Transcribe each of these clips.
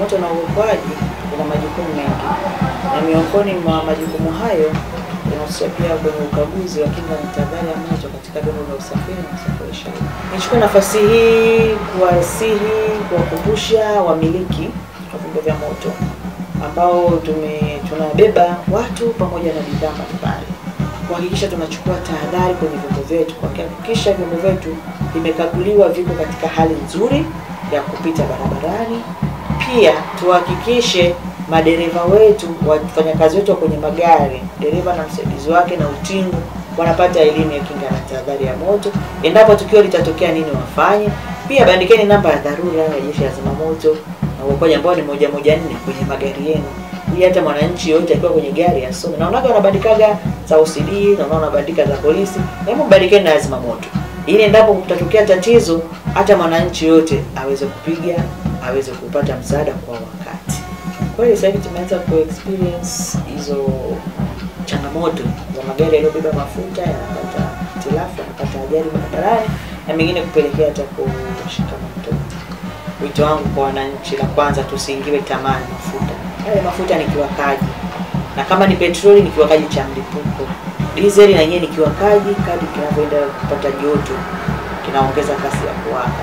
Zimamoto na Uokoaji ina majukumu mengi, na miongoni mwa majukumu hayo inahusisha pia kwenye ukaguzi wa kinga na tahadhari ya moto katika vyombo vya usafiri na usafirishaji. Nichukue nafasi hii kuwasihi, kuwakumbusha wamiliki wa vyombo vya moto ambao tunabeba watu pamoja na bidhaa mbalimbali, kuhakikisha tunachukua tahadhari kwenye vyombo vyetu, kuhakikisha vyombo vyetu vimekaguliwa, viko katika hali nzuri ya kupita barabarani. Pia tuhakikishe madereva wetu, wafanyakazi wetu kwenye magari, dereva na msaidizi wake na utingo, wanapata elimu ya kinga na tahadhari ya moto. Endapo tukio litatokea, nini wafanye. Pia bandikeni namba ya dharura ya Jeshi la Zimamoto na Uokoaji ambao ni 114 kwenye magari yenu, ili hata mwananchi yote akiwa kwenye gari asome. Naonaga wanabandikaga za OCD, naona wanabandika za polisi, hebu bandikeni na zimamoto, ili endapo kutatokea tatizo hata mwananchi yote aweze kupiga, aweze kupata msaada kwa wakati. Kwa hiyo sasa hivi tumeanza ku experience hizo changamoto za magari yaliyobeba mafuta yanapata hitilafu, yanapata ajali barabarani na mengine kupelekea hata kushika moto. Wito wangu kwa wananchi, la kwanza, tusiingiwe tamaa ya mafuta. Yale mafuta ni kiwakaji, na kama ni petroli ni kiwakaji cha mlipuko. Dizeli na yenyewe ni kiwakaji, kadri kinavyoenda kupata joto kinaongeza kasi ya kuwaka.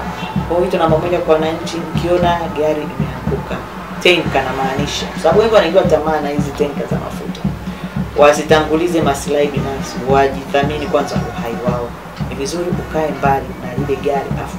Kwa hiyo wito namba moja kwa wananchi, mkiona gari imeanguka, tenka na maanisha, kwa sababu wengi wanaingiwa tamaa na hizi tenka za mafuta, wasitangulize maslahi binafsi, wajithamini kwanza uhai wao. Ni vizuri ukae mbali na lile gari afu